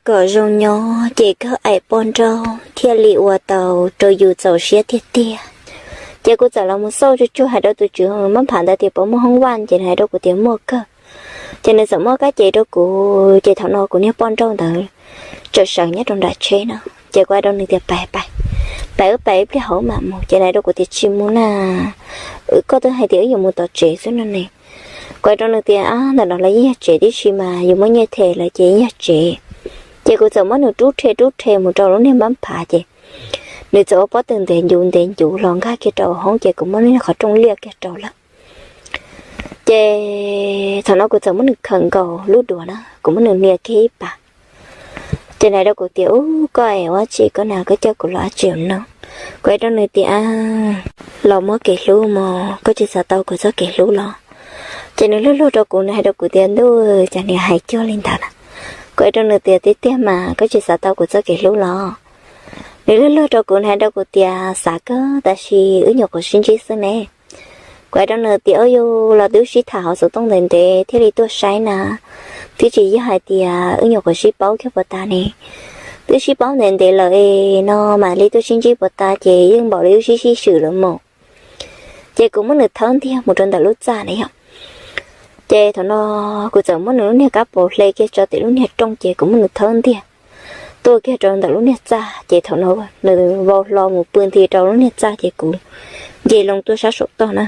kom zoo nyob ces koj aim poj nrauj thiaj li ua tau rau yus txaus siab tiag tiag. Ces kuv txawm los mus xauj tsuag tsuag hais rau tus tswv mab phav ntawd tias puas muaj hoob vaj, ces nws hais rau kuv tias muaj kawg. Ces nws txawm muab kab ces rau kuv, ces thaum no kuv niag poj nrauj ntawd tseem sawv nyob rau nram tsheb no. Ces kuv hais rau nws tias pais pais, pais wb pais ib pliag hauv mam mus. Ces nws hais rau kuv tias tsis mus na, koj twb hais tias wb yuav mus tom tsev xwb no ne. Kuv hais rau nws tias ntawm no los yeej yog tsev tib si mas, yus muaj nyiaj them lawm ces yeej yog tsev. Ces kuv txawm muab nws rub rhe rub rhe mus rau lub niag mab phav ces nws txawm ua pob tw ntev ncuv ntev ncuv los nkag kiag rau hauv hoob, ces kuv muab lub niag qhov rooj liaj kiag rau lawm. Ces thaum no kuv txawm muab nws khawm nkaus lub duav na, kuv muab nws hnia kiag ib pas. Ces nws hais rau kuv tias ub, koj es ua tsi koj na, koj coj kuv los ua tsi no? Kuv hais rau nws tias los muab kev hlub mog, koj tsis xav tau kuv txoj kev hlub los? Ces nws luag luag rau kuv, nws hais rau kuv tias ntuj, cas niag hais cuag li ntawd na. Kuv hais rau nws tias tiag tiag mas, koj tsis xav tau kuv txoj kev hlub los? Nws luag luag rau kuv, nws hais rau kuv tias xav kawg, tab sis wb nyuam qhuav sib ntsib xwb ne. Kuv hais rau nws tias ua yus los twb sib tham hauv xov tooj ntev ntev thiaj li tuaj saib na, twb tsis yog hais tias wb nyuam qhuav sib paub kiag puas tas ne. Twb sib paub ntev ntev lawm es no mam li tuaj sib ntsib puas tas, ces yeej npaum li wb sib sib swm lawm mus. Ces kuv muab nws thawb ntiag mus rau ntawm lub txaj na yom. Ces thaum no kuv txawm muab nws lub niag kab paus hle kiag tso tim lub niag rooj, ces kuv muab nws thawb ntiag tuaj kiag rau ntawm lub niag txaj. Ces thaum no nws vau hlo mus pw nti rau lub niag txaj, ces kuv nce loo tuaj sab saum toj na.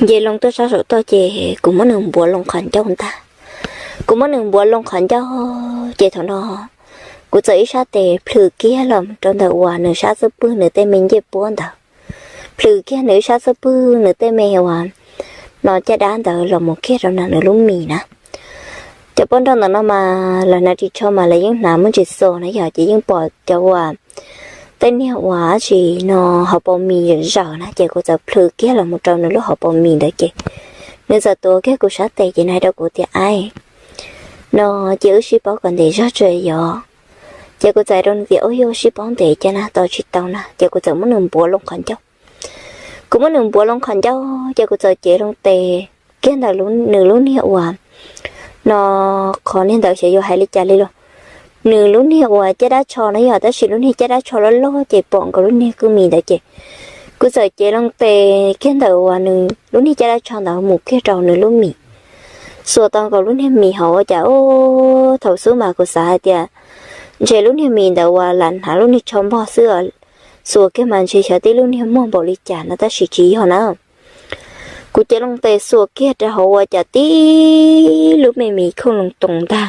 Nce loo tuaj sab saum toj ces kuv muab nws npuav loo qhov ncauj ntag. Kuv muab nws npuav loo qhov ncauj, ces thaum no kuv txawm ib sab tes plhws kiag los rau ntawm uas nws sab xub pwg nws tej me ncej puab ntawd, plhws kiag nws ib sab xub pwg nws tej me uas no caj dab ntawd los mus kiag rau nws lub mis na. Cov poj nrauj ntawm no mas lawv hnav ris tsho mas lawv yeej hnav muaj ntsis xos na yog, ces yeej pom cov uas tej niag uas tsis no hauv paus mis zawm na, ces kuv txawm plhws kiag los mus rau nws lub hauv paus mis ntawd ces nws txawm tuav kiag kuv sab tes ces nws hais rau kuv tias ai, no ces wb sib paub kom ntev zog tso yog. Ces kuv txawm hais rau nws tias ua yog sib paub ntev ces na tos tsis tau na, ces kuv txawm muab nws npuav loo qhov ncauj. Kuv muab nws npuav loo qhov ncauj ces kuv txawm cev loo tes kiag ntawm nws lub niag uas no, qhov niag ntawd xyov yuav hais li cas li los, nws lub niag uas caj dab tsho na yog, tab sis lub niag caj dab tsho loj loj ces pom nkaus lub niag kwj mis ntawd ces kuv txawm cev loo tes kiag ntawm uas nws lub niag caj dab tsho ntawd mus kiag rau nws lub mis, xuas tau nkaus lub niag mis hauv ua cas ub, thaum xub mas kuv xav hais tias ntshe lub niag mis ntawd uas lam hnav lub niag tsho npog xwb, xuas kiag mas ntshe xyov tib lub niag muag npaum li cas no tab sis tsis yog na. Kuv cev loo tes xuas kiag rau hauv ua cas tib lub me mis khooj loo toos ntag,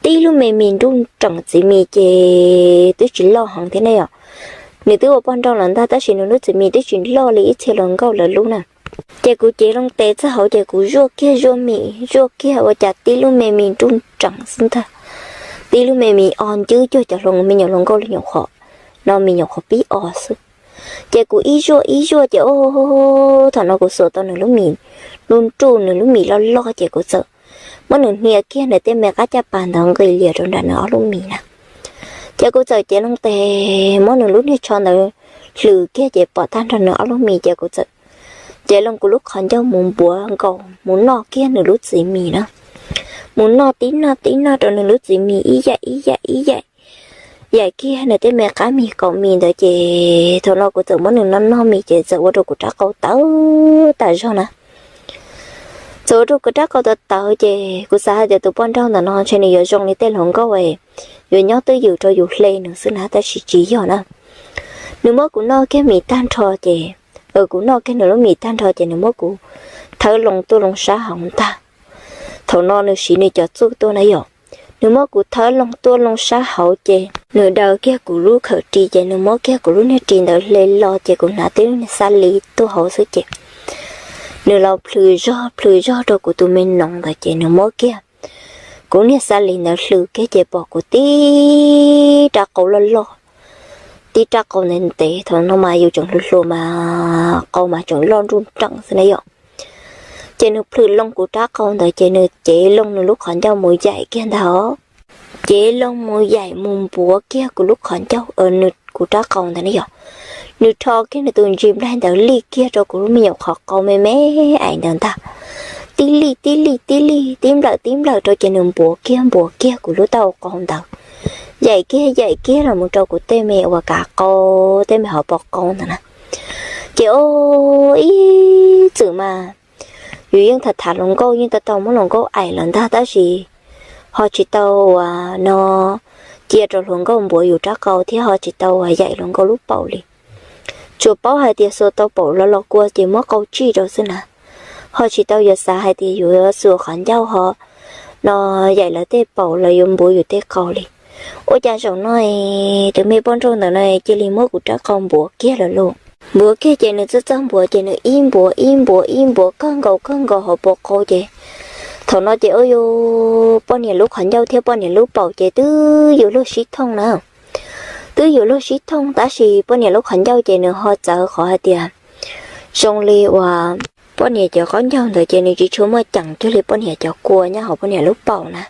tib lub me mis nruj nreem txiv mis ces twb tsis loj heev thiab ne yom. Nws twb ua poj nrauj lawm ntag tab sis nws lub txiv mis twb tsis loj li ib txhia hluas nkauj lawv lub na. Ces kuv cev loo tes txog hauv ces kuv zuaj kiag zuaj mis zuaj kiag ua cas tib lub me mis nruj nreem xwb ntag, tib lub me mis o ncwb cuag cov hluas me nyuam hluas nkauj li nyuam qhuav no mis nyuam qhuav pib o xwb. Ces kuv ib zuaj ib zuaj ces ub, thaum no kuv xuas tau nws lub mis nruj nruj, nws lub mis loj loj ces kuv txawm muab nws hnia kiag nws tej me qab caj pas ntawd nqis lias rau nram nws ob lub mis na. Ces kuv txawm cev loo tes muab nws lub niag tsho ntawd hlwm kiag ces pom tag nrho nws ob lub mis ces kuv txawm cev loo kuv lub qhov ncauj mus npuav nkaus mus noj kiag nws lub txiv mis na. Mus noj tib noj tib noj rau nws lub txiv mis ib yaim ib yaim ib yaim, yaim kiag nws tej me qab mis kaum mis ntawd ces thaum no kuv txawm muab nws noj noj mis ces txawm ua rau kuv rab qau tawv tas zog na. Txawm ua rau kuv rab qau tawv tawv ces kuv xav hais tias tus poj nrauj ntawm no ntshe nws yuav zoo li tej hluas nkauj, yuav nyob twj ywm rau yus hle nws xwb na tab sis tsis yog na. Nws muab kuv noj kiag mis tag nrho ces, kuv noj kiag nws lub mis tag nrho ces nws muab kuv thawb loo tuaj loo sab hauv ntag. Thaum no nws siv nws cov txuj tuaj na yom, nws muab kuv thawb loo tuaj loo sab hauv ces nws daws kiag kuv lub khawm ris ces nws muab kiag kuv lub niag ris ntawd hle los ces kuv hnav tib lub niag xab li tuaj hauv xwb ces nws los plhws zog plhws zog rau kuv tus me noov ntawd ces nws muab kiag kuv lub niag xab li ntawd hlwm kiag ces pom kuv tib rab qau loj loj, tib rab qau ntev ntev, thaum no mas yus tseem hluas hluas mas qau mas tseem loj nruj nreem xwb na yom. Ces nws plhws loo kuv rab qau ntawd ces nws cev loo nws lub qhov ncauj mus yaim kiag ntag os. Cev loo mus yaim mus npuav kiag kuv lub qhov ncauj, nws kuv rab qau ntawd ne yom. Nws rho kiag nws tus ntsis nplaig ntawd lij kiag rau kuv lub me nyuam qhov qau me me aim ntawd ntag. Tib lij tib lij tib lij tib nplawm tib nplawm rau ces nws npuav kiag npuav kiag kuv lub taub hau qau ntawd. yaim kiag yaim kiag los mus rau kuv tej me uas kav qau, tej me hauv paus qau ntawd na. Ces ua ib txwm mas yus yeej tham tham hluas nkauj, yeej tau tau muab hluas nkauj aim lawm ntag, tab sis ho tsis tau uas no cia rau hluas nkauj npuav yus rab qau thiab ho tsis tau uas yaim hluas nkauj lub paum li. Tsuas paub hais tias xuas tau paum los los kua ces muab qau tsij rau xwb na, ho tsis tau yuav xav hais tias yuav xuas qhov ncauj ho no yaim lawv tej paum los yuav npuav yus tej qau li. Ua cas zaum no tus me poj nrauj ntawd no cia li muab kuv rab qau npuav kiag lawm lauj. Npuav kiag ces nws txawj txawj npuav ces nws ib npuav ib npuav ib npuav kawg nkaus kawg nkaus hauv paus qau ces thaum no ces ua rau poj niam lub qhov ncauj thiab poj niam lub paum ces twb yuav luag sib thooj na. Twb yuav luag sib thooj tab sis poj niam lub qhov ncauj ces nws ho txawv qhov hais tias zoo li uas poj niam cov qaub ncaug ntawd ces nws tsis tshua muaj ceem cuag li poj niam cov kua nyob hauv poj niam lub paum na.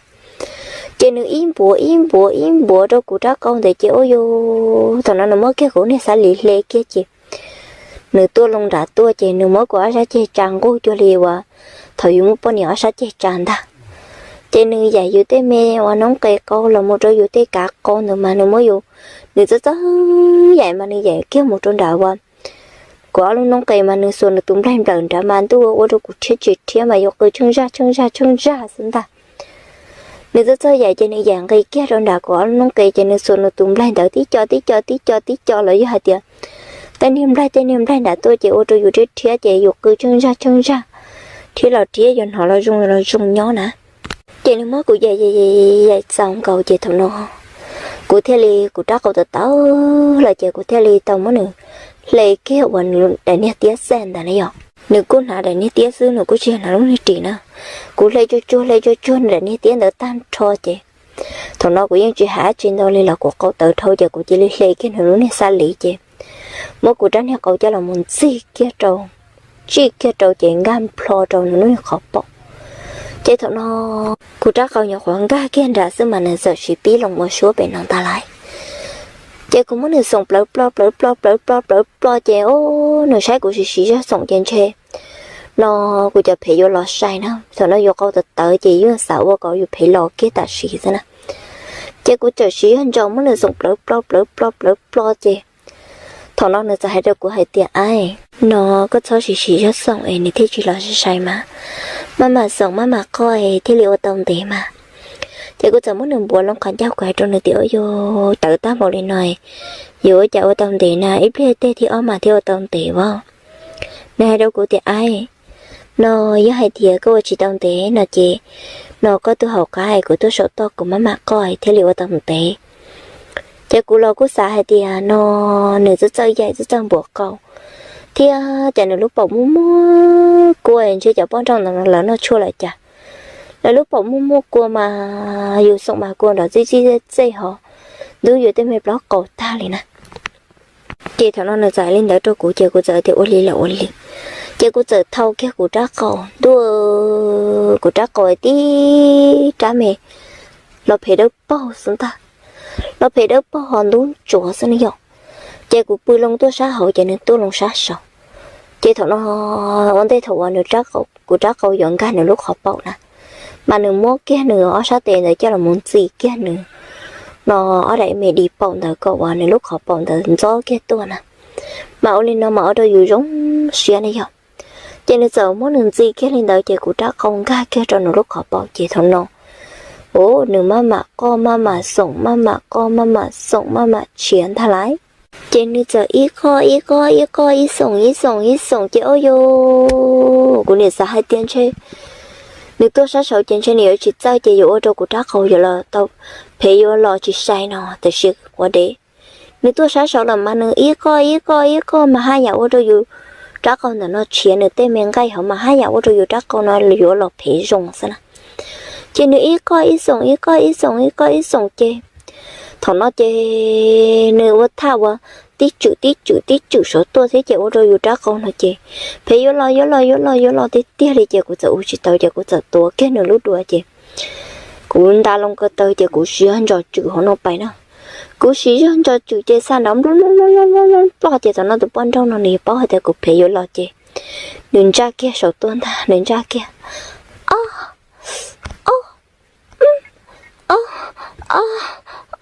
Ces nws ib npuav ib npuav ib npuav rau kuv rab qau ntawd ces ua rau thaum no nws muab kiag kuv niag xab lis hle kiag ces nws tuaj loo nram tuaj ces nws muab kuv ob sab ceg tsa nquj cuag li uas thaum yus muab poj niam ob sab ceg tsa ntag. Ces nws yaim yus tej me uas noob qes qau los mus rau yus tej kav qau ntawd mas nws muab yus, nws txawj txawj yaim mas nws yaim kiag mus rau nram uas kuv ob lub noob qes mas nws xuas nws tus nplaig nplawm nrad mas ntuj ua rau kuv rhiab tsis rhiab mas yuav qw tsheej zaj tsheej zaj tsheej zaj xwb ntag. Nws txawj txawj yaim ces nws yaim nqis kiag rau nram kuv ob lub noob qes ces nws xuas nws tus nplaig ntawd tib co tib co tib co tib co los yog hais tias tej niag nplaig tej niag nplaig nram tuaj ces ua rau yus rhiab rhiab ces yus qw tsheej zaj tsheej zaj, rhiab los rhiab yuav hnov los zoo los zoo nyob na. Ces nws muab kuv yaim yaim txaus nkaus ces thaum no kuv thiaj li kuv rab qau tawv tawv lawm ces kuv thiaj li tau muab nws hle kiag uas nws daim niag tiab xaj ntawd na yom. Nws kuj hnav daim niag tiab xwb, nws kuj tsis hnav lub niag ris na. Kuv hle tsuag tsuag hle tsuag tsuag nws daim niag tiab ntawd tag nrho ces thaum no kuv yeej tsis hais dab tsi ntau li los kuv qau tawv dhau ces kuv cia li hle kiag nws lub niag xab lis ces muab kuv rab niag qau coj los mus ntxig kiag rau, tsij kiag rau ces nkag nplho rau nws lub niag qhov paum. Ces thaum no kuv rab qau nyuam qhuav nkag kiag nram xwb mas nws txawm siv pib loo ua suab pem no ntag lauj. Ces kuv muab nws xoom plawv plo plawv plo plawv plo plawv plo ces o, nws saib kuv siv siv zog xoom ces ntshe no kuv cov phev yuav los sai na. Thaum no yus qau tawv tawv ces yeej xav ua kom yus phev los kiag tam sim xwb na. Ces kuv txawm siv zog ntso muab nws xoom plawv plo plawv plo plawv plo ces thaum no nws txawm hais rau kuv hais tias, Aib, no koj txhob siv siv zog xoom es nws thiaj tsis los sai sai mas. Maj mam xoom maj mam qoj es thiaj li ua tau ntev mas. Ces kuv txawm muab nws npuav loo qhov ncauj, kuv hais rau nws tias, Ua yog tawv tag npaum li no, yuav ua cas ua tau ntev na, ib pliag tej thib ob mas thiaj ua tau ntev as. Nws hais rau kuv tias, Aib, no yog hais tias koj ua tsis tau ntev no ces no koj tuaj hauv qab es kuv tuaj saum toj kuv maj mam qoj thiaj li ua tau ntev. Ces kuv los kuj xav hais tias no nws txawj txawj yaim txawj txawj npuav qau thiab ces nws lub paum muaj muaj kua, ntshe cov poj nrauj ntawd lawv noj tshuaj lawm cas. Lawv lub paum muaj muaj kua mas yus xoom mas kua nrov txij txij txej txej ho ntub yus tej me plaub qau tag li na. Ces thaum no nws txawm li ntawd rau kuv ces kuv txawm tias ua li los ua li. Ces kuv txawm thau kiag kuv rab qau ntua, kuv rab qau tib rab me los phem dawb paug xwb ntag. Los phem dawb paug ho ntub ntsuav xwb ne yom. Ces kuv pw loo tuaj sab hauv ces nws tuaj loo sab saud. Ces thaum no ua ntej thaum uas nws, kuv rab qau yuav nkag nws lub qhov paum na, mas nws muab kiag nws ob sab tes ntawd coj los mus ntxi kiag nws no ob daim me di paum ntawd kom uas nws lub qhov paum ntawd ntxob kiag tuaj na. Mas ua li no mas ua rau yus zoo siab ne yog. Ces nws txawm muab nws ntxi kiag li ntawd ces kuv rab qau nkag kiag rau nws lub qhov paum ces thaum no, u, nws maj mam qoj maj mam xoom maj mam qoj maj mam xoom maj mam tshiav ntag lauj. Ces nws txawm ib qoj ib qoj ib qoj ib xoom ib xoom ib xoom ces o yog, kuv nim xav hais tias ntshe nws tuaj sab saud ces ntshe nws yuav tsis txawj ces yuav ua rau kuv rab qau yuav los tau phem yuav los tsis sai no, tiam sis quav dev, nws tuaj sab saud los mas nws ib qoj ib qoj ib qoj mas haj yam ua rau yus rab qau ntawm no tshiav, nws tej me nqaij hauv mas haj yam ua rau yus rab qau no yuav los phem zoo xwb na. Ces nws ib qoj ib xoom ib qoj ib xoom ib qoj ib xoom ces thaum no ces nws ua thaj uas tib tswm tib tswm tib tswm saud tuaj thiab ces ua rau yus rab qau no ces phem yuav los yuav los yuav los yuav los tiag tiag li ces kuv txawm ua tsis tau ces kuv txawm tuav kiag nws lub duav ces kuv nta loo ko taw ces kuv siv zog ntsos tswm hauv no pais na. Kuv siv zog ntsos tswm ces xa nrov nploj nploj nploj nploj nploj ces thaum no tus poj nrauj no nws paub hais tias kuv phem yuav los ces nws ntsaj kiag saum tuaj ntag, nws ntsaj kiag, o, o, o, o, o,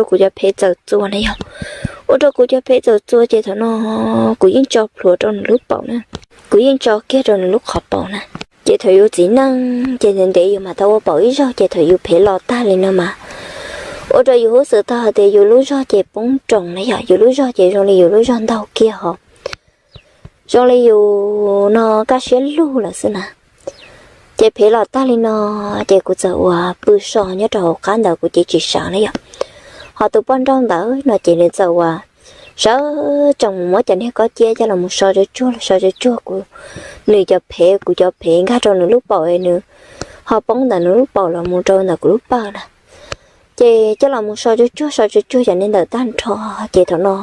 rau kuv cov phev txawm txua na yog. Ua rau kuv cov phev txawm txua ces thaum no kuv yeej tso plhuav rau nws lub paum na, kuv yeej tso kiag rau nws lub qhov paum na. Ces thaum yus txiv neej ces ntev ntev yus mam tau ua paum ib zaug ces thaum yus phev los tag li no mas ua rau yus huj xwm tau hais tias yus lub zog ces poob nroos na yog, yus lub zog ces zoo li yus lub zog ntaug kiag ho zoo li yus no kaj siab lug lawm xwb na. Ces phev los tag li no ces kuv txawm ua pw so nyob rau hauv qab ntawd kuv cev tsis sawv na yog. Ho tus poj nrauj ntawd no ces nws txawm ua sawv tsees mus muab cov niag kob ciab coj los mus so tsuag tsuag, so tsuag tsuag kuv, nws cov phev, kuv cov phev nkag rau nws lub paum, nws ho poob ntawm nws lub paum los mus rau ntawm kuv lub pawg na. Ces coj los mus so tsuag tsuag, so tsuag tsuag cov niag ntawd tag nrho, ces thaum no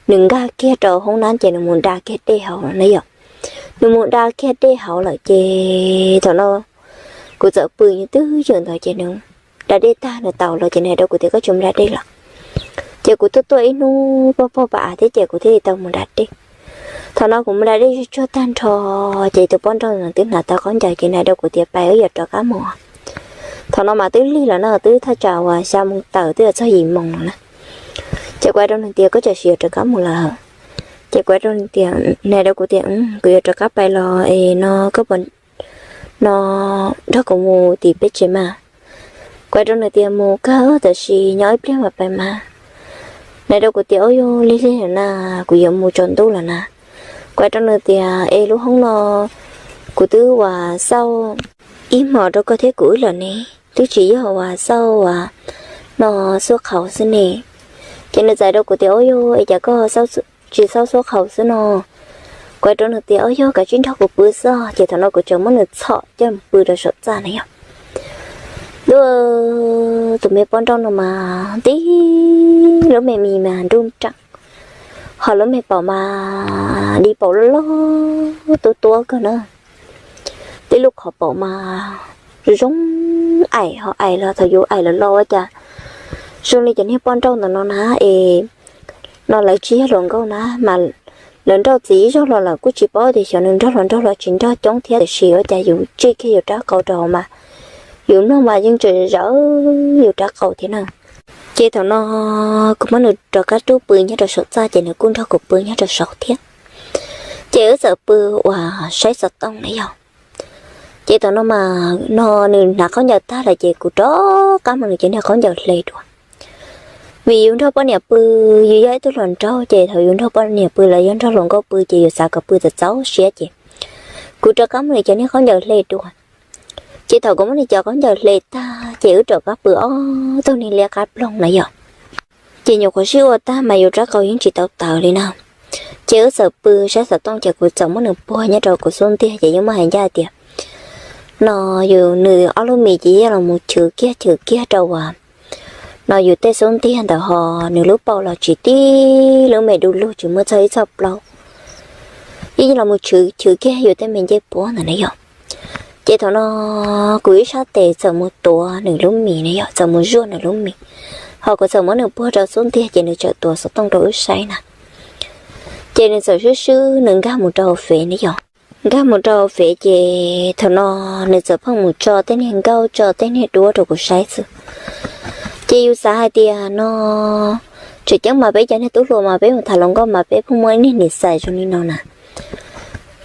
nws nkag kiag rau hoob nab ces nws mus da kiag dej hauv na yog. Nws mus da kiag dej hauv lawm ces thaum no kuv txawm pw twb ywm ntawd ces nws da dej tag nws tau los ces nws hais rau kuv tias koj tsis mus da dej los. Ces kuv tuaj tuaj ib hnub pog pog pa av thiab ces kuv thiaj li tau mus da dej. Thaum no kuv mus da dej tsuag tsuag tag nrho, ces tus poj nrauj no twb hnav tau khaub ncaws ces nws hais rau kuv tias pais wb yuav rov qab mus. Thaum no mas twb lig los no twb thaj tsam uas xya moo tawm twb yuav txog yim moo no na. Ces kuv hais rau nws tias koj tseem yuav rov qab mus lawm. Ces kuv hais rau nws tias, nws hais rau kuv tias kuv yuav rov qab pais los es no koj puas no nrog kuv mus tim peb tsev mas. Kuv hais rau nws tias mus kawg tab sis nyob ib pliag mas pais mas. Nws hais rau kuv tias ua yog lig lig lawm na, kuv yuav mus tsaus ntuj lawm na. Kuv hais rau nws tias es lub hoob no kuv twb ua xauj ib hmos rau koj thiab kuv wb lawm ne, twb tsis yog ua xauj ua no xuab qhaus xwb ne. Ces nws txais rau kuv tias ua yog es cas koj tsis xauj xuab qhaus xwb no. Kuv hais rau nws tias ua yog kav tsij nrog kuv pw xwb. Ces thaum no kuv tseem muab nws txhom coj pw rau saum txaj na yog. Lub, tus me poj nrauj no mas tib lub me mis mas nruj nreem, ho lub me paum mas di paum loj loj tuab tuab kawg na. Tib lub qhov paum mas zoo zoo aim ho aim los thaum yus aim los los ua cas zoo li cov niag poj nrauj ntawm no na es no lawv tsis yog hluas nkauj na mas lawv nrauj txiv ib zaug los lawm kuj tsis paub tias xyov nws nrog hluas nraug los tsis nrog coob thiab tiam sis ua cas yus tsij kiag yus rab qau rau hauv mas yus mloog mas yeej tseem zawv yus rab qau thiab na. Ces thaum no kuv muab nws rov qab rub pw nyob rau saum txaj ces nws kuj nrog kuv pw nyob rau saud thiab. Ces wb txawm pw uas saib xov tooj na yog. Ces thaum no mas no nws hnav khaub ncaws tag lawm ces kuv rov qab mus nws cov niag khaub ncaws hle dua. Vim yus nrog poj niam pw, yus yog ib tug hluas nraug ces thaum yus nrog poj niam pw los yog nrog hluas nkauj pw ces yus xav kom pw txaus txaus siab ces kuv rov qab mus nws cov niag khaub ncaws hle dua. Ces thaum kuv muab nws cov khaub ncaws hle tag ces wb rov qab pw ob tug niag liab qab ploog na yog. Ces nyuam qhuav sib ua tag mas yus rab qau yeej tsis tau tawv li na. Ces wb txawm pw saib xov tooj ces kuv txawm muab nws puag nyob rau kuv xub ntiag ces yeej muaj hais ncaj tias no yus nws ob lub mis ces yeej los mus chwv kiag chwv kiag rau uas no yus tej xub ntiag ntawd ho nws lub paum los tsis tib lub me du lug tsis muaj txog ib txoj plaub. Yeej los mus chwv chwv kiag yus tej me ncej puab ntawd na yog. Ces thaum no kuv ib sab tes txawm mus tuav nws lub mis na yog, txawm mus zuaj nws lub mis, ho kuv txawm muab nws puag rau xub ntiag ces nws txawm tuav xov tooj rau wb saib na. Ces nws txawm swb swb nws nkag mus rau hauv fev ne yog. Nkag mus rau hauv fev ces thaum no nws txawm pheej mus tso tej niag nkauj tso tej niag duab rau kuv saib xwb. Ces yus xav hais tias no tseem ceeb mas peb cov niag tub hluas mas peb mus tham hluas nkauj mas peb pheej muaj ib niag nim xais zoo li no na.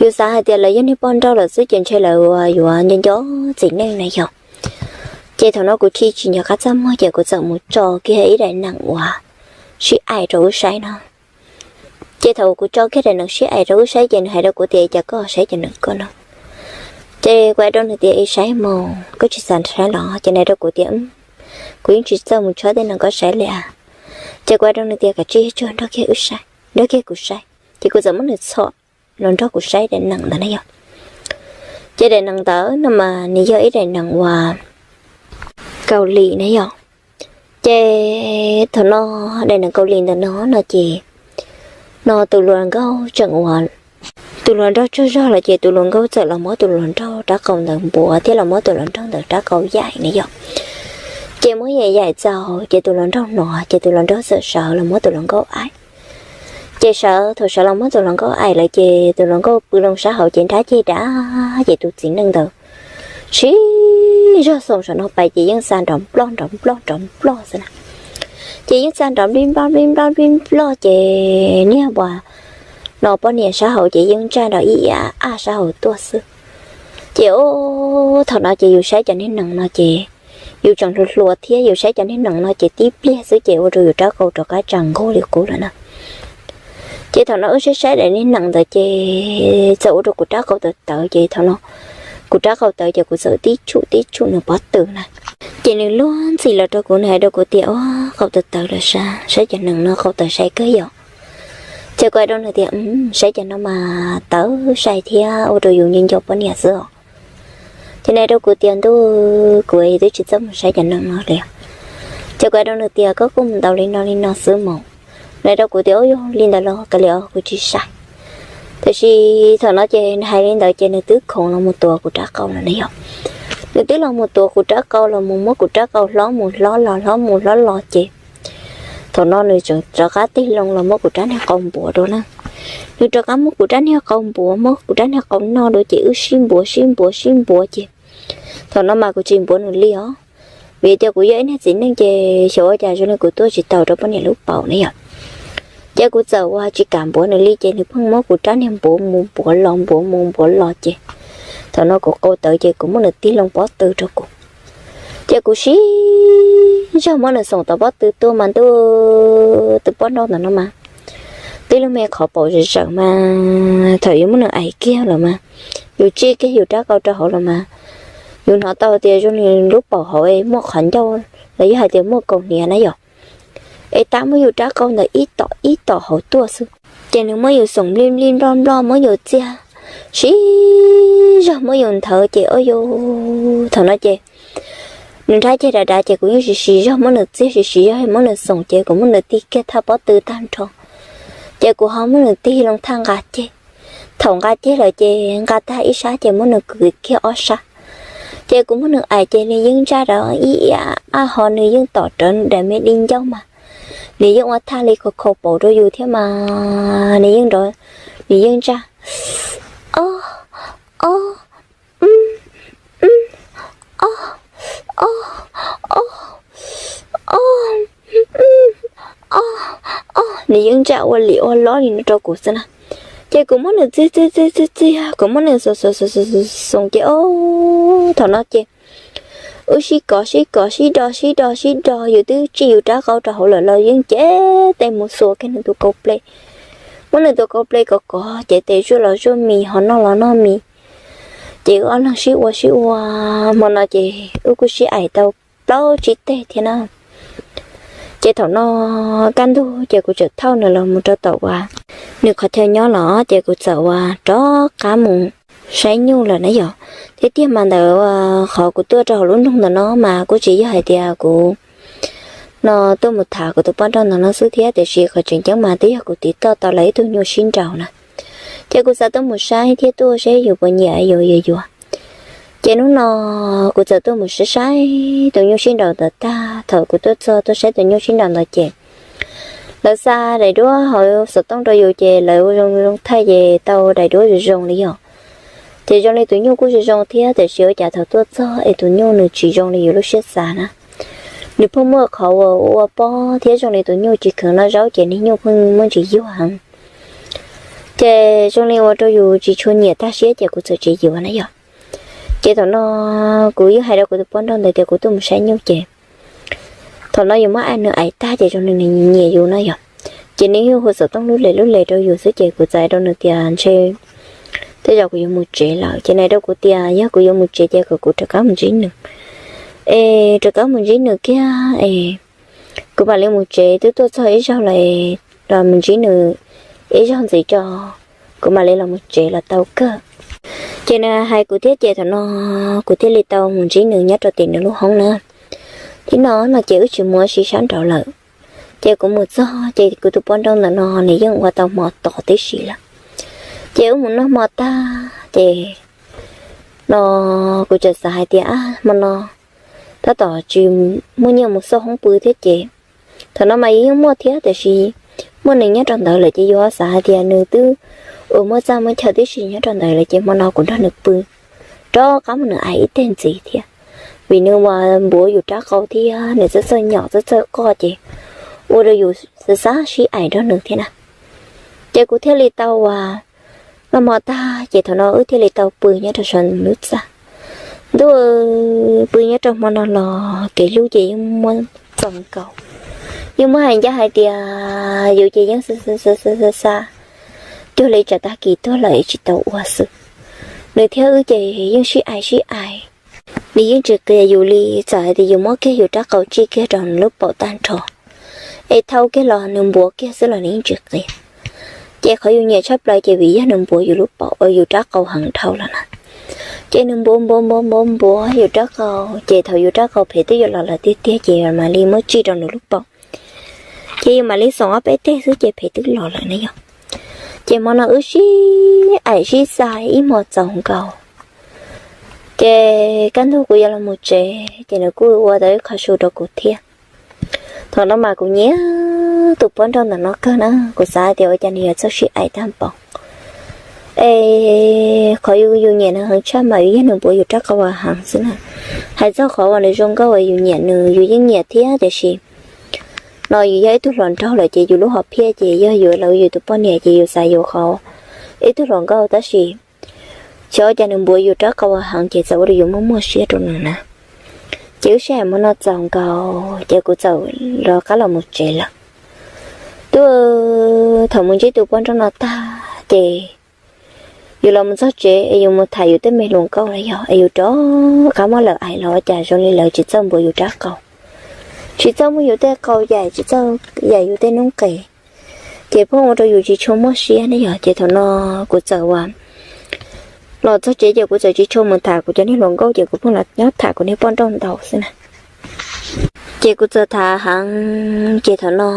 Yus xav hais tias lawv yog niag poj nrauj lawm xwb ces ntshe lawv yuav nco nco txiv neej na yog. Ces thaum no kuv chim tsis nco qab txaj muag ces kuv txawm mus tso kiag ib daim nees uas sib aim rau wb saib no. Ces thaum kuv tso kiag daim nees sib aim rau wb saib ces nws hais rau kuv tias cas koj saib cov nees ko no. Ces kuv hais rau nws tias es saib mus koj tsis xav saib los? Ces nws hais rau kuv tias kuv yeej tsis txawj mus tshawb tej nees ko saib li as. Ces kuv hais rau nws tias kav tsij tsuag nrog kiag wb saib, nrog kiag kuv saib. Ces kuv txawm muab nws txhom los nrog kuv saib daim nees ntawd na yog. Ces daim nees ntawd no mas nws yog ib daim nees uas Kaus Lim na yog. Ces thaum no daim nees Kaus Lim ntawm no no ces no tus hluas nkauj tseem uas tus hluas nraug tsaug zog lawm ces tus hluas nkauj txawm los muab tus hluas nraug rab qau ntawd npuav thiab los muab tus hluas nraug ntawd rab qau yaim na yom. Ces muab yaim yaim txaus ces tus hluas nraug hnov ces tus hluas nraug txawm sawv los muab tus hluas nkauj aim. Ces sawv thaum sawv los muab tus hluas nkauj aim lawm ces tus hluas nkauj pw loo sab hauv ces nrab ceg dav ces tus txiv neej ntawd sib zog xoom saum no pais ces yeej xa nrov nploj nrov nploj nrov nploj xwb na. Ces yeej xa nrov nplij nploj nplij nploj nplij nploj ces niag uas no poj niam sab hauv ces yeej ntsaj nrov ib a sab hauv tuaj xwb. Ces thaum no ces yus saib cov niag nees no ces yus tseem hluas hluas thiab yus saib cov niag nees no ces tib pliag xwb ces ua rau yus rab qau rov qab tsa nkaug li qub lawm na. Ces thaum no wb saib saib daim niag nees ntawd ces txawm ua rau kuv rab qau tawv tawv ces thaum no kuv rab qau tawv ces kuv txawm tib tshum tib tshum nws pob tw na. Ces nws luag ntxhi los rau kuv nws hais rau kuv tias, Ua qau tawv tawv lawm sas, saib cov nees no qau tawv sai kawg yom. Ces kuv hais rau nws tias, Saib cov no mas tawv sai thiab ua rau yus nco nco poj niam xwb os. Ces nws hais rau kuv tias, Ntuj, kuv twb tsis txawj mus saib cov nees no li. Ces kuv hais rau nws tias, Koj kuj mus ntaus li no li no xwb mas. Nws hais rau kuv tias, Ua yog li ntawd los kav liam, kuv tsis sai. Tiam sis thaum no ces nws hais li ntawd ces nws twb khoov los mus tuav kuv rab qau lawm na yom. Nws twb los mus tuav kuv rab qau los mus muab kuv rab qau hlob mus hlob los hlob mus hlob los ces thaum no nws tseem rov qab tig loo los muab kuv rab niag qau npuav rau na. Nws rov qab muab kuv rab niag qau npuav, muab kuv rab niag qau noj rau ces wb sib npuav sib npuav sib npuav ces thaum no mas kuv tsis npuav nws li os. Vim tias kuv yog ib niag txiv neej ces xyov ua cas zoo li kuv tuaj tsis taus rau poj niam lub paum na yom. Ces kuv txawm ua tsis kam npuav nws li ces nws pheej muab kuv rab niag npuav mus npuav los npuav mus npuav los ces thaum no kuv qau tawv ces kuv muab nws tig loo pob tw rau kuv. Ces kuv sib zog muab nws xoom tom pob tw tuaj mas ntuj, tus poj nrauj ntawm no mas tib lub me qhov paum zawm zawm mas thaum yus muab nws aim kiag lawm mas yus tsij kiag yus rab qau rau hauv lawm mas yus hnov tau tias zoo li lub paum hauv muaj qhov ncauj los yog hais tias muaj kaus hniav na yom. Es tab muab yus rab qau ntawd ib tom ib tom hauv tuaj xwb. Ces nws muab yus xoom nplij nplij nploj nploj muab yus txiag, sib zog muab yus nthawv ces o yus thaum no ces nws nrab ceg dav dav ces kuv yeej sib sib zog muab nws txiag sib sib zog muab nws xoom ces kuv muab nws tig kiag thaj pob tw tag nrho. Ces kuv ho muab nws tig loo thaj nqa ceg. Thaum nqa ceg lawm ces nqa tag ib sab ces muab nws kwv kiag ob sab. Ces kuv muab nws aim ces nws yeej ntsaj rau ib a ho nws yeej tom rawv daim me di ncauj mas nws yeej ua thaj li khov kho paum rau yus thiab mas nws yeej nrov, nws yeej ntsaj, o, o, o, o, o, o, o, nws yeej ntsaj ua lim ua lob li no rau kuv xwb na. Ces kuv muab nws txiag txiag txiag txiag txiag, kuv muab nws xoom xoom xoom xoom xoom ces o, thaum no ces wb sib kov sib kov sib do sib do sib do, yus twb tsij yus rab qau rau hauv lawm los yeej cev tes mus xuas kiag nws tus kaus ple. Muab nws tus kaus ple kov kov cev tes zuaj los zuaj mis ho noj los noj mis. Ces wb ob leeg sib ua sib ua, hmo no ces wb kuj sib aim tau plaub tsib teg thiab na. Ces thaum no kaj ntug ces kuv txawm thauj nws los mus rau tom uas nws qhov chaw nyob los ces kuv txawm uas rov qab mus saib nyuj lawm na yom. Thiab tiag mas ntawd qhov kuv tuaj rau hauv lub nroog ntawm no mas kuj tsis yog hais tias kuv no tuaj mus tham kuv tus poj nrauj ntawm no xwb thiab, tiam sis qhov tseem ceeb mas twb yog kuv tiv toj tau lawv ib tug nyuj sib nraus na. Ces kuv xav tuaj mus saib thiab tuaj saib yus puas nyiam yus yuav yuav. Ces hnub no kuv txawm tuaj mus saib saib tus nyuj sib nraus ntawd tag. Thaum kuv tuaj txog tuaj saib tus nyuj sib nraus ntawd ces lawv xa daim duab hauv xov tooj rau yus ces lawv ua zoo zoo thaij ces tau daim duab zoo zoo li yom. Ces zoo li tus nyuj kuj zoo zoo thiab, tiam sis ua cas thaum tuaj txog es tus nyuj nws tsis zoo li yus lub siab xav na. Nws pheej muaj qhov uas ua pob thiab zoo li tus nyuj tsis kheev noj zaub ces niag nyuj pheej muaj ntsis yuag heev. Ces zoo li ua rau yus tsis tshua nyiam tag siab ces kuv txawm tsis yuav na yom. Ces thaum no kuv yeej hais rau kuv tus poj nrauj ntawd tias kuv tuaj mus saib nyuj ces thaum no yus muab nws aim tag ces zoo li nws nyiam yus na yom. Ces nws yeej hu xov tooj lub les lub les rau yus xwb ces kuv txawm hais rau nws tias ntshe tej zaum kuv yuav mus tsev lawm. Ces nws hais rau kuv tias yog kuv yuav mus tsev ces kom kuv rov qab mus ntsib nws, es rov qab mus ntsib nws kiag es kuv mam li mus tsev, twb tuaj txog ib zaug lawm, los mus ntsib nws ib zaug ntxiv tso, kuv mam li los mus tsev los tau kawg. Ces nws hais kuv thiab ces thaum no kuv thiaj li tau mus ntsib nws nyob rau tim nws lub hoob na. Thiab no no ces wb tsis mus ua si sab nraud lawm. Ces kuv mus txog ces kuv tus poj nrauj ntawm no nws yeej ua tau hmo tod tib si lawm. Ces wb mus noj hmo tag ces no kuv txawm xav hais tias, ab, hmo no tab tom tsis muaj nyiaj mus xauj hoob pw thiab ces thaum no mas yus yeej muaj thiab, tiam sis muaj nws nyob rau ntawd lawm ces yus ho xav hais tias nws twb ua muaj txaj muaj chaw tib si nyob rau ntawd lawm ces hmo no kuv nrog nws pw rov qab mus nws ais ib teg ntxiv thiab. Vim nws uas npuav yus rab qau thiab nws txawj txawj nyom txawj txawj qoj ces ua rau yus xav xav sib ais nrog nws thiab na. Ces kuv thiaj li tau uas noj hmo tag ces thaum no wb thiaj li tau pw nyob rau saum lub txaj. Ntuj, pw nyob rau hmo no los kev hlub ces yeej muaj txaus nkaus, yeej muaj hais ncaj hais tias yus ces yeej xa xa xa xa xa cuag li tsam tag kis tuag lawm tsis tau ua xwb. Nws thiab wb ces yeej sib ais sib ais. Nws yeej tsis qias yus li, txawm hais tias yus muab kiag yus rab qau tsij kiag rau nws lub paum tag nrho es thau kiag los nws npuav kiag xwb los nws yeej tsis qias. Ces qhov yus nyiam tshaj plaws ces vim yog nws npuav yus lub paum, yus rab qau heev dhau lawm na. Ces nws npuav npuav npuav npuav npuav yus rab qau ces thaum yus rab qau phem twb yuav los lawm tiag tiag ces mam li muab tsij rau nws lub paum. Ces yus mam li xoom ob peb teg xwb ces phem twb los lawm ne yog. Ces hmo no wb sib aim sib xa ib hmo txaus nkaus. Ces kaj ntug kuv yuav los mus tsev ces nws kuj ua tau ib qho su rau kuv thiab. Thaum no mas kuv nyiam tus poj nrauj ntawm no kawg na, kuv xav tias ua cas nws yuav txawj sib aim tag npaum. Es qhov yus nyiam nws heev tshaj mas yus yog nws npuav yus rab qau heev xwb na. Hais txog qhov uas nws zoo nkauj uas yus nyiam nws yus yeej nyiam thiab tiam sis no yus yog ib tug hluas nraug lawm ces yus lub hom phiaj ces yog yuav los yus tus poj niam ces yus xav yuav qhov ib tug hluas nkauj tab sis xyov cas nws npuav yus rab qau heev ces txawm ua rau yus muaj muaj siab rau nws na. Ces wb sib aim hmo no txaus nkaus ces kuv txawm rov qab los mus tsev lawm. Twb thaum mus ntsib tus poj nrauj no tag ces yus los mus txog tsev es yus mus tham yus tej me hluas nkauj na yog es yus rov qab muab lawv aim los ua cas zoo li lawv tsis txawj npuav yus rab qau, tsis txawj muab yus tej qau yaim, tsis txawj yaim yus tej noob qes. Ces pheej ua rau yus tsis tshua muaj siab ne yog ces thaum no kuv txawm uas los txog tsev ces kuv txawm tsis tshua mus tham kuv cov niag hluas nkauj ces kuv pheej los nyob tham kuv niag poj nrauj ntau xwb na. Ces kuv txawm tham heev ces thaum no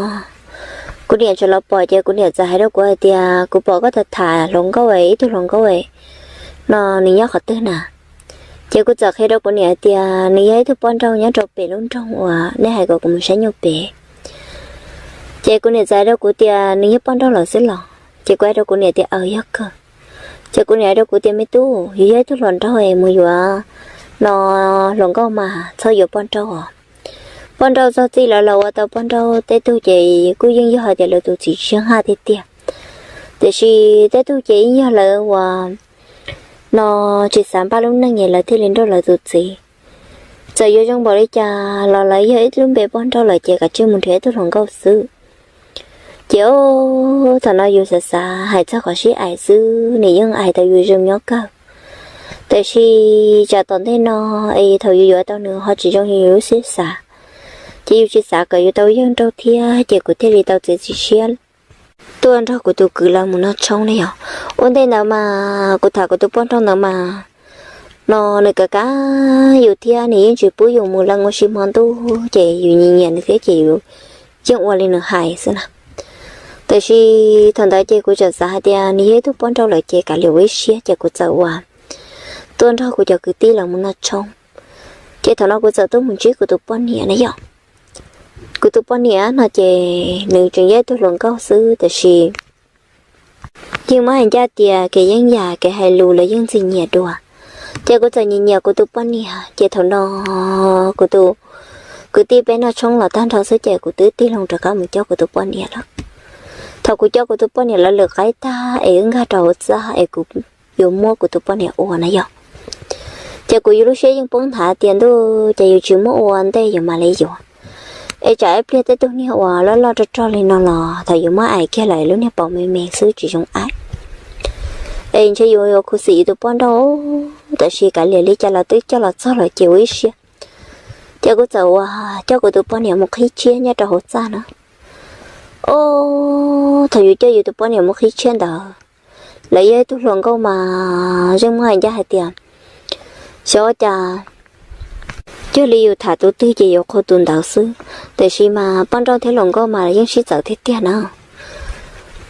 kuv niam txawm los pom ces kuv niam txawm hais rau kuv hais tias kuv pom koj tham tham hluas nkauj es ib tug hluas nkauj es no nws nyob qhov twg na. Ces kuv txawm qhia rau kuv niam hais tias nws yog ib tug poj nrauj nyob rau pem lub nroog uas nej hais kom kuv mus saib nyuj pem. Ces kuv niam txawm hais rau kuv tias nws yog poj nrauj lawm xwb los? Ces kuv hais rau kuv niam tias aws yog kawg. Ces kuv niam hais rau kuv tias me tub, yus yog ib tug hluas nraug es mus yuav no hluas nkauj mas txhob yuav poj nrauj os. Poj nrauj txog txij lawv los ua tau poj nrauj tej tug ces kuj yeej yog hais tias lawv tus txiv tshiab haj tiag tiag. Tiam sis tej tug ces yeej yog lawv uas no tsis xav npaj lub neej es lawv thiaj li nrauj lawv tus txiv. Txawm yuav zoo npaum li cas los lawv yog ib lub npe poj nrauj lawm ces kav tsij mus nrhiav ib tug hluas nkauj xwb. Ces thaum no yus xav xav hais txog qhov sib aim xwb nws yeej aim tau yus zoo nyob kawg. Tiam sis tsam tom ntej no es thaum yus yuav tau nws ho tsis zoo li yus lub siab xav, ces yus tsis xav kom yus tau yawg nrauj thiab ces kuv thiaj li tau txiav txim siab tuaj nrog kuv tus kwv lawv mus noj tshoob ne yog. Ua ntej ntawd mas kuv tham kuv tus poj nrauj ntawd mas no nws kav kav yus thiab nws yeej tsis pub yus mus leej ua si hmo ntuj ces yus nyiam nyiam nws thiab ces yus yeej ua li nws hais xwb na. Tiam sis thaum ntawd ces kuv txawm xav hais tias nws yog ib tug poj nrauj lawm ces kav liam ua ib siab ces kuv txawm uas tuaj nrog kuv cov kwv tij lawv mus noj tshoob. Ces thaum no kuv txawm tuaj mus ntsib kuv tus poj niam na yog. Kuv tus poj niam no ces nws tseem yog ib tug hluas nkauj xwb tiam sis yeej muab hais ncaj tias kev yeeb yam kev hais lus los yeej ntxim nyiam dua. Ces kuv txawm nyiam nyiam kuv tus poj niam ces thaum no kuv tus kwv tij peb noj tshoob los tag nrho xwb ces kuv twb tig loo rov qab mus coj kuv tus poj niam lawm. Thaum kuv coj kuv tus poj niam lawv lwm qaib tag es wb nkag rau hauv txaj es kuv yuav muab kuv tus poj niam ua na yog, ces kuv yus lub siab yeej poob nthav tias ntuj ces yus tsis muab ua ntej yus mam li yuav. Es tsam ib pliag tej tug niag uas loj loj rog rog li no los thaum yus muab aim kiag lawm lub niag paum me me xwb tsis zoo aim. Es ntshe yus yuav khuv xim yus tus poj nrauj, tab sis kav liam li cas los twb coj los txog lawm ces ua ib siab. Ces kuv txawm uas coj kuv tus poj niam mus qhib tshiab nyob rau hauv txaj na. Os, thaum yus coj yus tus poj niam mus qhib tshiab ntawd, lawv yog ib tug hluas nkauj mas yeej muab hais ncaj hais tias xyov ua cas cuag li yus tham tus twg ces yuav qhuas tus ntawd xwb. Tiam sis mas poj nrauj thiab hluas nkauj mas yeej sib txawv tiag tiag na.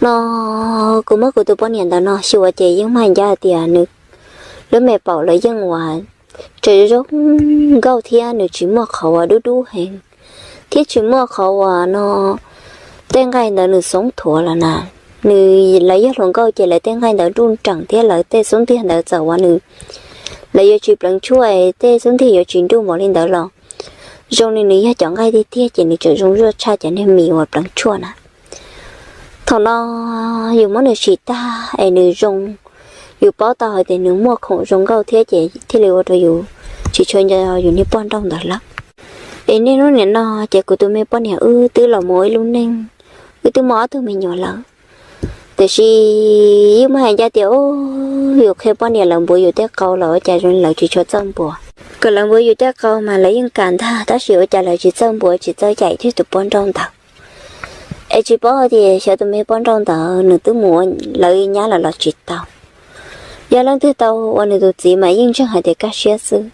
No kuv muab kuv tus poj niam ntawd no xyuas ces yeej mag ncaj tias nws lub me paum los yeej uas tseem zoo nkauj thiab nws tsis muaj qhov uas dub dub heev thiab tsis muaj qhov uas no tej nqaij ntawd nws xoob thuav lawm na. Nws, lawv yog hluas nkauj ces lawv tej nqaij ntawd nruj nreem thiab lawv tej xub ntiag ntawd txawm uas nws, lawv yuav tsis pleev tshuaj, tej xub ntiag yuav tsis nruj npaum li ntawd los zoo li nws yog cov nqaij tiag tiag ces nws tseem zoo zuaj tshaj cov niag mis uas pleev tshuaj na. Thaum no yus muab nws sim tag es nws zoo, yus paub tau hais tias nws muaj khoom zoo nkauj thiab ces thiaj li ua rau yus tsis tshua nco yus niag poj nrauj ntawd lawm. Es niaj hnub nim no ces kuv tus me poj niam wb twb los mus ua ib lub neej, wb twb muaj ob tug me nyuam lawm. Tiam sis yeej muaj hais ncaj tias yus qhia poj niam lawv npuav yus tej qau los ua cas zoo li lawv tsis tshua txawj npuav. Kom lawv npuav yus tej qau mas lawv yeej kam ntag, tab sis ua cas lawv tsis txawj npuav tsis txawj cais yus tus poj nrauj ntawd. Es tsis paub hais tias xyov tus me poj nrauj ntawd nws twb mus ua lawv nyab lawm los tsis tau. Yog leej twg tau ua nws tus txiv mas yeej ntseeg hais tias kaj siab xwb,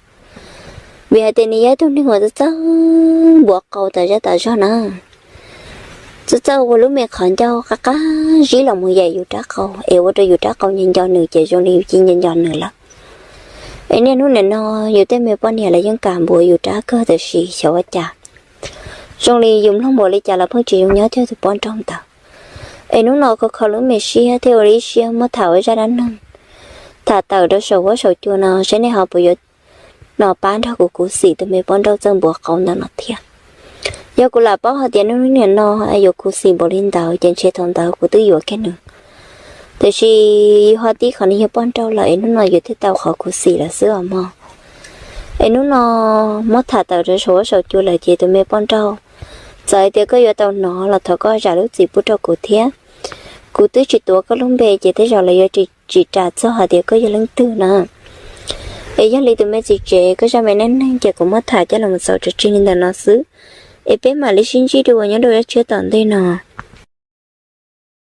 vim hais tias nws yog ib tug neeg uas txawj txawj npuav qau tas zaj tas zog na. Txawj txawj ua lub me qhov ncauj qab qab zib los mus yaim yus rab qau es ua rau yus rab qau nco nco nws ces zoo li yus cia nco nco nws lawm. Es niaj hnub nim no yus tej me poj niam lawv yeej kam npuav yus rab kawg tiam sis xyov ua cas zoo li yus mloog npaum li cas los pheej tsis zoo nyob cuag tus poj nrauj ntawd. Es hnub no kho kho lub me siab thiab ua ib siab muab tham ua zaj dab neeg, tham tawm rau saum huab saum cua no saib nej ho puas yuav no pab nrog kuv khuv xim tus me poj nrauj txawj npuav qau ntawm no thiab. Yog kuv lam paub hais tias hnub nim no yuav khuv xim npaum li ntawd ces ntshe thaum ntawd kuv twb yuav kiag nws. Tiam sis yus ho tib qhov nws yog poj nrauj lawm es hnub no yus thiaj tau qhov khuv xim lawm xwb os mog. Es hnub no muab tham tawm rau saum huab saum cua lawm ces tus me poj nrauj, txawm hais tias koj yuav tau hnov los thov koj zam lub txim pub rau kuv thiab. Kuv twb tsis tuav koj lub npe ces tej zaum lawv yuav tsis ras txog hais tias koj yog leej twg na. Es yog li tus me txiv tsev, koj zaj me neej neeg ces kuv muab tham coj los txaus tso tseg li ntawm no xwb. Es peb mam li sib ntsib dua nyob rau zaj tshiab tom ntej no.